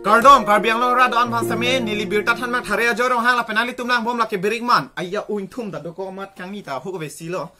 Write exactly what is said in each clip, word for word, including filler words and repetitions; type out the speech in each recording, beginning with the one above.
Kardom, Karbi Anglong arat do-an aphan sitame, neli birta thanbang Thare Ajoy Ronghang lapen nanglitum langbom lake Birikman. Aya uingthum ta dokok amat kangni ta huk ave silo.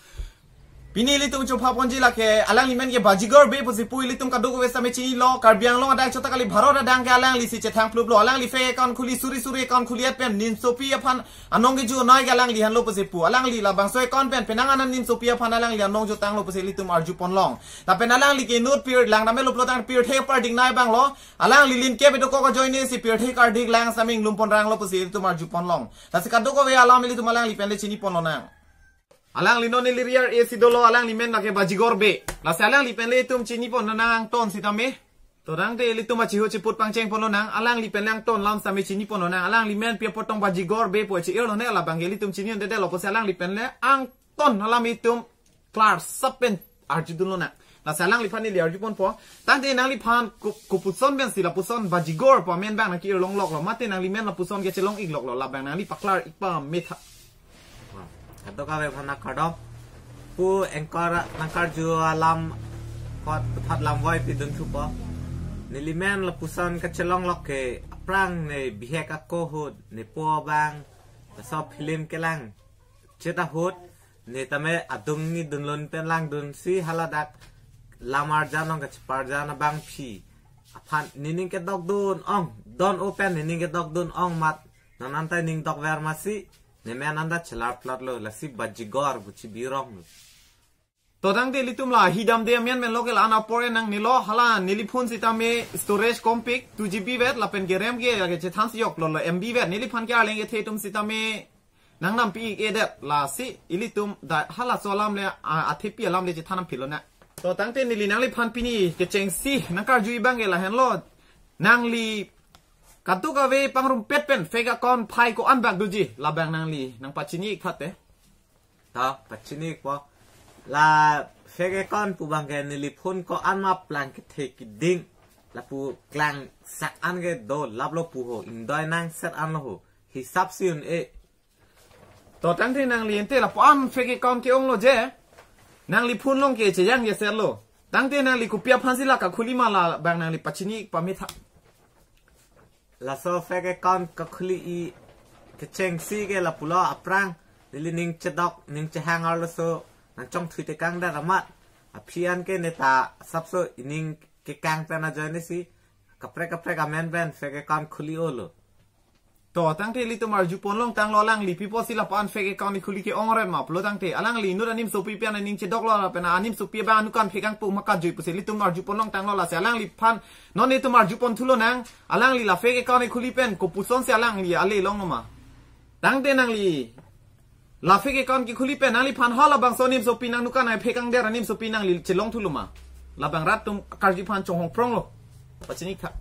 Pini ilitum chopha ponji lake alangli men ke Bajigor Bey pusi pu, ilitum kadokave sitame chinilo. Karbi Anglong adak chot ta kali, Bharat adang ke alangli si chethang pluplo. Alangli fake account khuli, suri suri account khuli at pen nimsopi aphan anong keju noi ke alangli henlo pusi pu. Alangli labangso account pen penang an nimsopi aphan alangli anong jutanglo pusi ilitum arju ponlong. Lapen alangli ke inut pir lang dame lo pulo tangte pirthe pardik nai abang lo. Alangli lin ke bedo kok ajoine si pirthe kardik lang sitame inglum pon ranglo pusi ilitum arju ponlong. Lasi kadokave alam ilitum alangli pen le chini ponlonang. Alangli non neli ri-ar-e si dolo, alangli men lake Bajigor Bey. Lasi alangli pen le itum chini ponnang angton sitame. To tangte ilitum achiho chiput pangcheng ponlonang, alangli pen le angton alam sitame chini ponlonang. Alangli men pi apot tong Bajigor Bey pu che-irlo ne, labang ke ilitum chini un-edetlo pusi alangli pen le angton alam itum klar sap pen arjudunlonang. Lasi alangliphan neli arju ponpo. Tangte nangliphan ko-, kopuson pensi lapuson Bajigor pu amen abang nangke-ir longloklo, mate nangli men lapuson ke chelong-ikloklo, labang nangli paklar-ik pametha. Kadokave aphan kardom. Pu anchor nangkarju alam apot puthot lamvoi pidun thupo. Neli men lapuson kachelonglok ke aphrang ne bihek ako ahut, ne po abang laso film kelang chit ahut, ne tame adung ni dunlun pen langdunsi haladak lam arjan along kacheparjan abangpi aphan nening kedokdun ong, don-o pen nening kedokdun ong amat non anta ning dokver masi, ne men anta chelar plotlo, lasi Bajigor pu chibironglo. To tangte ilitum la hidam de amen men lo ke la-an apor nangnelo, hala neli phone sitame storage kompik two G B vet lapen ke RAM ke ke chethan si yok lo lo M B vet, neliphan ke arleng kethe atum sitame nangnampi-ik-edet, lasi ilitum da halaso alam le, a, athepi alam le chethan nangpilonang. To tangte neli nangliphan pini kechengsi nangkarju abang ke lahenlo. Nangli kadokave pangrumpet pen fake account phai ko-an bak doji, labang nangli nangpachini-ik thate. Ta pachini-ikpo. La fake account pu abang ke neli phone ko-an ma plang kethe keding, lapu klangsak an ke do laplo pu ho, ingdoi nangset anlo ho. Hisap si un-e. To tangte nangli ante lapu-an fake account ke-onglo je, nangli phone along ke chejang je setlo. Tangte nangli kopi aphansi la kakhuli ma, labang nangli pachini-ik pametha. Laso fake account kakhuli-i kechengsi ke lapulo, aphrang neli ning chedok, ning chehang arloso nangchongthui tekang det amat, aphi an ke ne ta asapso ining kekang pen ajoine si kaprek kaprek amen pen fake account khuli-olo. To tangte ilitum arju ponlong tanglo, alangli pi apotsi lapu-an fake account khuli ke-ong ret ma pulo tangte, alangli inut animsopi pen aning chedoklo lapen animsopi abang anukan phekang pu ma kajui pusi ilitum arju ponlong tanglo. Lasi alangliphan non itum arju pon thulonang, alangli la fake account khuli pen kopusonsi alangli ale longlo ma. Tangte nangli la fake account kekhuli pen nangliphan halabangso animsopi nangnukan ai phekang der animsopi nangli chelong thulo ma. Labang rat atum karju aphan chonghong pronglo. Pachini-iktha.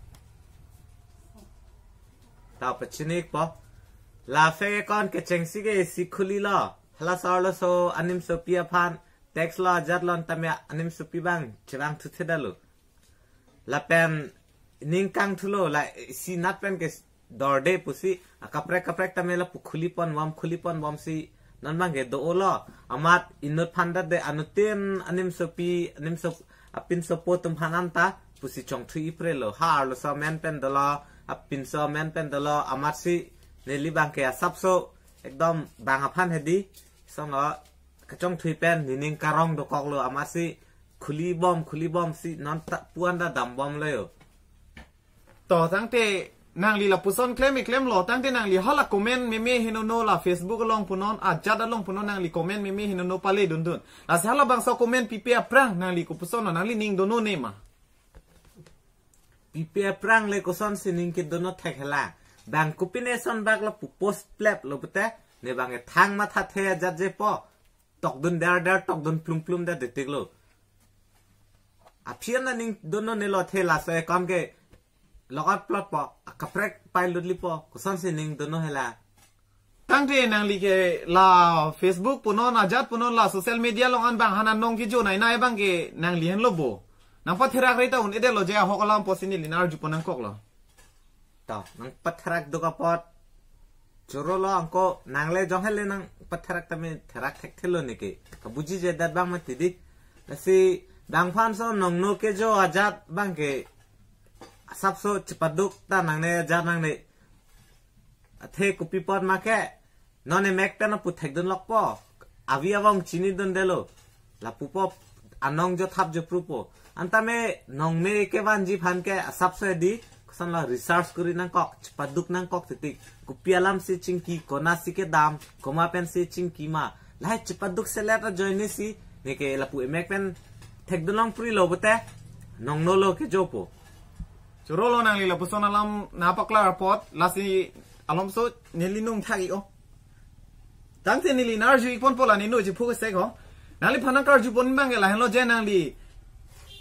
Ta pachini-ikpo. La fake account kechengsi ke isi khulilo. Halaso arloso animsopi aphan text lo ajat lo tame animsopi abang chevang thuthe detlo. Lapen ning kangthulo, la isi nat pen ke dorde pusi akaprek kaprek tame lapu khuli ponbom, khuli ponbomsi non abang ke do-olo. Amat inut phan det de, anuttin animsopi, animsop, apinsopo atum phan anta pusi chongthui-iprelo. Ha arloso amen pen dolo, apinso amen pen dolo, amatsi neli abang ke asapso ekdom bang aphan hedi. Song lo kachongthui pen nening karong dokoklo, amatsi khulibom, khulibomsi non ta pu-an ta dambomlo yo. To tangte nangli lapuson klem-ik klemlo, tangte nangli hala comment meme henono la Facebook along punon, ajat along punon nangli comment meme henono pale dundun. Lasi halabangso comment pipe aphrang nangli kopuson lo, nangli ning dono ne ma? Pipe aphrang le kosonsi ning kedono thek hela. Bang kopine ason bak lapu post plep lo pute, ne abang ke thang mathathe ajat jepo. Tokdun der der, tokdun plum plum der detiklo. Aphi an aning dono nelo the, laso account ke lokat plotpo, akaprek pai lutlipo, kosonsi ning dono hela. Tangte nangli ke la Facebook punon, ajat punon, la social media along an bang hanan nong kejo nai nai abang ke nangli henlo bo. Nangpatherak re ta un-edetlo je ahok alam apotsi neli nang arju pon nangkoklo. To, nangpatherak duk apot chorolo angko, nang le jong hele nangpatherak tame therak thekthelo neke. Kabuji je dat abang mati di. Lasi bang aphanso nongno kejo ajat abang ke asapso chepaduk ta nangne, jar nangne. Athe kopi apot ma ke, non emek pen apu thekdunlokpo. Avi avong chinidundelo. Lapu po anong jo thap jo prupo. Anta me nong me kevanji aphan ke asapso di, koson la research kuri nangkok, chepaduk nangkok titik. Kopi alamsi chingki, konatsi kedam, komat pensi chingki ma. Lahai chepaduk selet ajoinesi, neke lapu emek pen thekdunlong prilo pute, nongnolo kejopo. Chorolo nangli lapuson alam nangpaklar apot, lasi alomso neli nung thak-i o. Tangte neli narju-ikponpo la neli no chephu kesek ho. Nangliphan nangkarjupon abang ke lahenlo je nangli.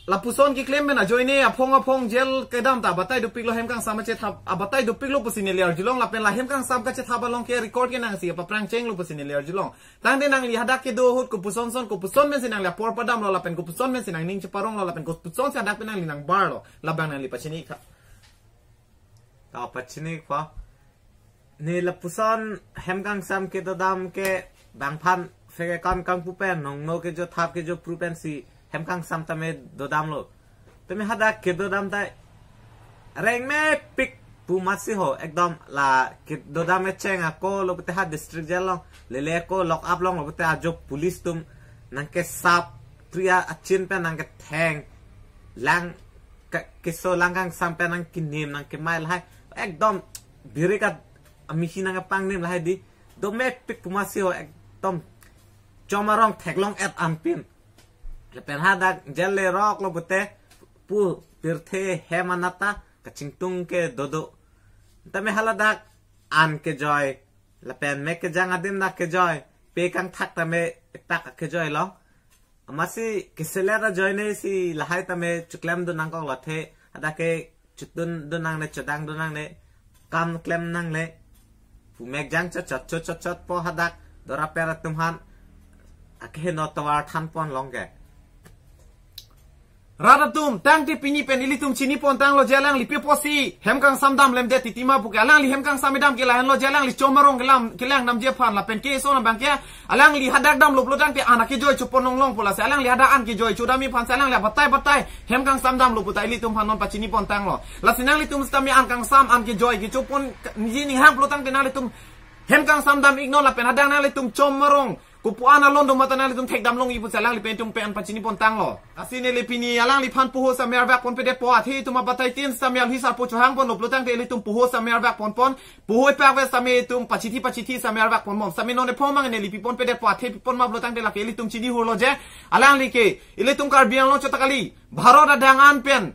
Lapuson keklem pen ajoine aphong aphong jail kedam ta abatai dopiklo, hem kangsam kachethap abatai dopiklo pusi neli arjulong, lapen la hem kangsam kachethap along ke record ke nangsi apaphrang chenglo pusi neli arjulong. Tangte nangli hadak kedo ahut kopuson son, kopuson pensi nangli apor padamlo, lapen kopuson pensi nangning cheparonglo, lapen kopuson si hadak pen nangli nangbarlo, labang nangli pachini-ik tha. Ta pachini-ikpo. Ne lapuson hem kangsam kedodam ke bangphan fake account kangpu pen nongno kejo thap kejo pru pensi hem kangsam tame dodamlo. Tame hadak kedodam ta rengmepik pu masi ho, ekdom la kedodam echeng ako lo pute ha district jail along, lele ako lock up along lo pute ajo police atum nangkesap, priya achin pen nangketheng, lang ke-, keso lang kangsam pen nangkenim nangkemai lahai. Ekdom birik a-, amihi nangkepangnim lahai di. Domepik pu masi ho, ekdom chom arong theklong-et anpin. Lapen hadak jail leroklo pute pu pirthe hem anat ta kachingtung ke dodo. Tame haladak an kejoi, lapen mek kejang adim dak kejoi, pe kangthak tame ektak kejoilo. Amatsi keselet ajoinesi lahai tame cheklemdun nangkoklo, athe hadak ke chotdundun nangne, chodangdun nangne, kam klem nangne. Pu mek jang chotchot chotchot chot po hadak dora per atum aphan akeheno tovar thanpon long ke. Rat atum, tangte pini pen ilitum chinipontanglo je alangli pi apotsi hem kangsam damlemdet titi ma pu ke. Alangli hem kangsam kedam ke lahenlo je, alangli chom arong kelam kelang damji aphan, lapen keso abang ke alangli hadak damlo pulo tangte an akejoi chopon longlongpo, lasi alangli hadak an kejoi chodamji aphansi alangli abatai batai hem kangsam damlo pu ta ilitum aphan non pachinipontanglo. Lasi nanglitum sitame an kangsam an kejoi kechopon niji ninghang pulo tangte nanglitum hem kangsam dam-iknon, lapen hadak nanglitum chom arong kopu an alon do mata nanglitum thekdam longji pusi alangli pen itum pen pachinipontanglo. Lasi neli pini alangliphan poho sitame arvakponpedetpo, athe itum abatai tin sitame alhi sarpo chohangponlo pulo tangte ilitum poho sitame arvakponpon. Poho ipak ave sitame itum pachithi pachithi sitame arvakponbom. Sitame non ephong mang neli piponpedetpo, athe pipon ma pulo tangte lake ilitum chinihurlo je, alangli ke ilitum Karbi Anglong chot ta kali, Bharat adang an pen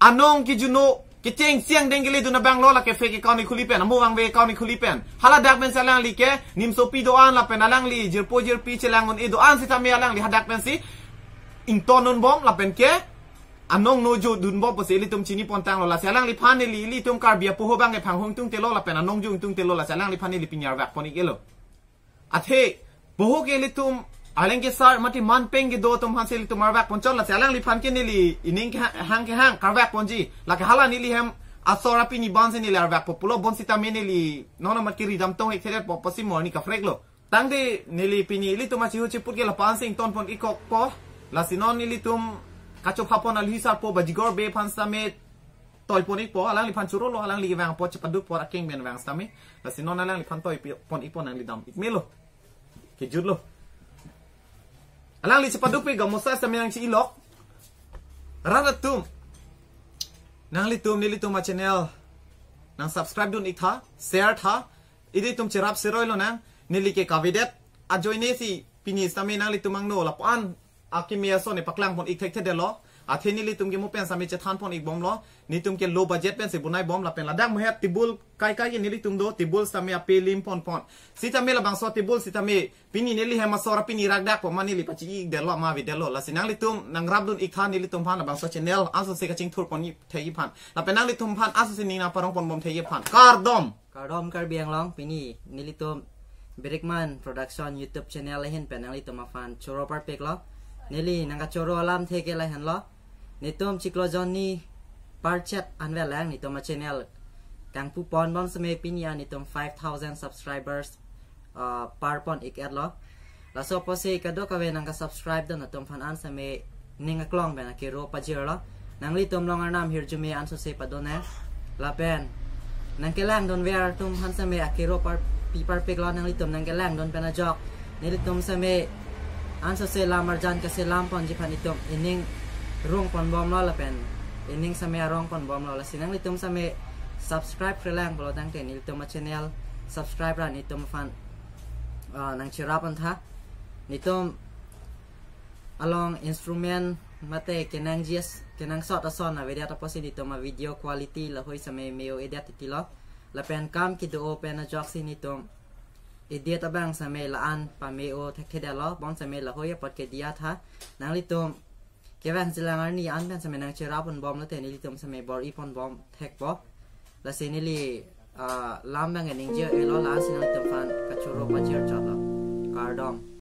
anong kejuno kecheng siang deng keledun abanglo, lake fake account ikhuli pen, amo vangve account ikhuli pen. Haladak pensi alangli ke nimsopi do-an lapen alangli jirpo jirpi chelang un-e do-an sitame alangli hadak pensi ingtonnunbom lapen ke anong no jodunbom pusi ilitum chinipontanglo. Lasi alangliphan neli ilitum Karbi apoho abang ke phanghong tungtelo lapen anong jo tungtelo, lasi alangliphan neli pini arvakpon-iklo. Athe poho ke ilitum arleng kesar mati manpeng kedo atum aphansi ilitum arvakponchot, lasi alangliphan ke neli ining kehang kehang karvakponji. Lake hala neli hem asor apini bansi neli arvakpo pulo, bonsitame neli non amat kiri damtong-ik thedetpo pusi morni kaphreklo. Tangte neli pini ilitum achihu chiput ke lapu-ansi ingtonpon-ikkokpo. Lasi non ilitum kachophapon alhi sarpo Bajigor Bey aphan sitame toipon-ikpo, alangliphan chorolo, alangli kevang apot chepaduk apot akeng pen vang sitame. Lasi non alangliphan toipon-ikpo, nangli dam-ik melo. Kejutlo. Alangli chepadukpe gamosa sitame nangchi-ilok. Rat atum, nanglitum nelitum achannel nang subscribe dun-ik tha, share tha. Ilitum cherap seroilo nang, neli ke kavedet ajoinesi pini sitame nanglitum angno lapu-an akimi ason ne paklangpon-ik thekthedetlo. Athe nelitum ke mo pen sitame chethanpon-ikbomlo. Nelitum ke low budget pensi bonaibom lapen ladak mohet table kaikai ke nelitum do, table sitame ape limponpon. Sitame labangso table sitame pini neli hem asor apini rakdakpo ma neli pachi-ikdetlo ma avedetlo. Lasi nanglitum nangrapdun-ik tha nelitum aphan labangso channel ansose kachingthurpon-ik thekji aphan. Lapen nanglitum aphan ansose ning nangparongponbom thekji aphan. Kardom. Kardom Karbi Anglong, pini nelitum Birikman Production YouTube channel ahin pen nanglitum aphan choro parpiklo. Neli nangkachoro alamthe ke lahenlo. Netum chiklo jonni parchet anvet lang netum achannel kangpuponbom sitame pini an netum five thousand subscribers, uh, parpon-ik-etlo. Laso apotsi kadokave nangkasubscribe dun atum aphan an sitame ning aklong pen akero pajirlo. Nanglitum along arnam hirjume ansose padon eh. Lapen nangkelangdun ver atum aphan seme akero parpi parpiklo, nanglitum nangkelangdun pen ajok nelitum seme ansose lam arjan kaselam ponji aphan itum ining rung ponbomlo lapen ining seme arong ponbomlo. Lasi nanglitum seme subscribe krelang pulo tangte nelitum a-channel subscribe ra nelitum aphan, ah, nangcherap an tha. Nelitum along instrument mate kenangji as-, kenangsot ason avedet apotsi nelitum a-video quality lahei seme me-o-edet titilo. Lapen kam kedo-o pen ajoksi nelitum edit abang seme la-an pame-o thekthedetlo, bonseme lahei apot ke diya tha. Nanglitum kevangjilang arni an pen seme nangcherap ponbomlote nelitum seme bor-i ponbom thekpo. Lasi neli, ah, lam abang ningje-elo, la-ansi nanglitum aphan kachoro pajirchotlo. Kardom.